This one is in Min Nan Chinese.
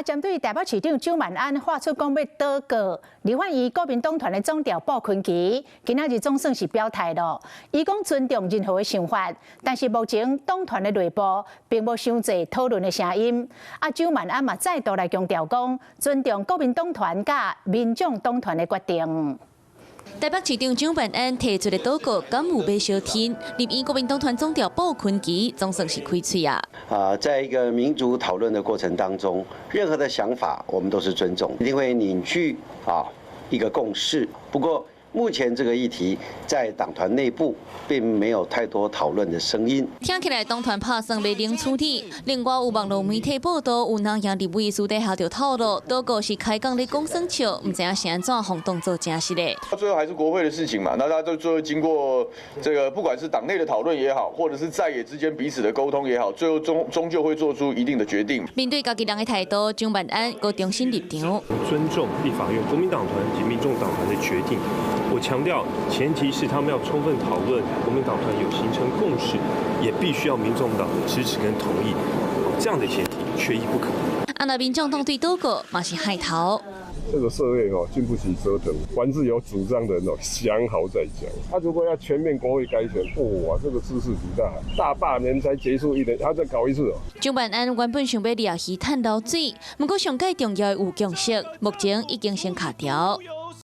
針對台北市長蔣萬安發出講欲倒閣立法院國民黨團的總召布坤琪，今仔日總算是表態囉。伊講尊重任何的想法，但是目前黨團的內部並無傷濟討論的聲音。啊，蔣萬安嘛再度來強調講，尊重國民黨團佮民眾黨團的決定。台北市長蔣萬安提出的倒閣，敢有欲相聽？立院國民黨團總召布坤琪總算是開喙啊！啊，在一個民主討論的過程當中，任何的想法我們都是尊重，一定會凝聚一個共識。不過目前這個議題在黨團內部並沒有太多討論的聲音。聽起來黨團拍算欲冷處理。另外有網路媒體報道，有南洋立委私底下就透露，倒閣是開講咧講耍笑，毋知影是按怎予當做誠實的。最後還是國會的事情嘛，那他就最後經過這個，不管是黨內的討論也好，或者是在野之間彼此的溝通也好，最後終究會做出一定的決定。面對家己人的態度，蔣萬安閣重申立場。尊重立法院國民黨團及民眾黨團的決定。我強調，前提是他們要充分討論，國民黨團有形成共識，也必須要民眾黨的支持跟同意，這樣的前提缺一不可。啊，若民眾黨對倒閣嘛是害頭。這個社會哦，經不起折騰，凡是有主張的人哦，想好再講。他如果要全面國會改選，哇，這個茲事體大，大罷免才結束一年，他再搞一次哦。蔣萬安原本想欲掠魚趁流水，毋過上蓋重要的有共識，目前已經先卡條。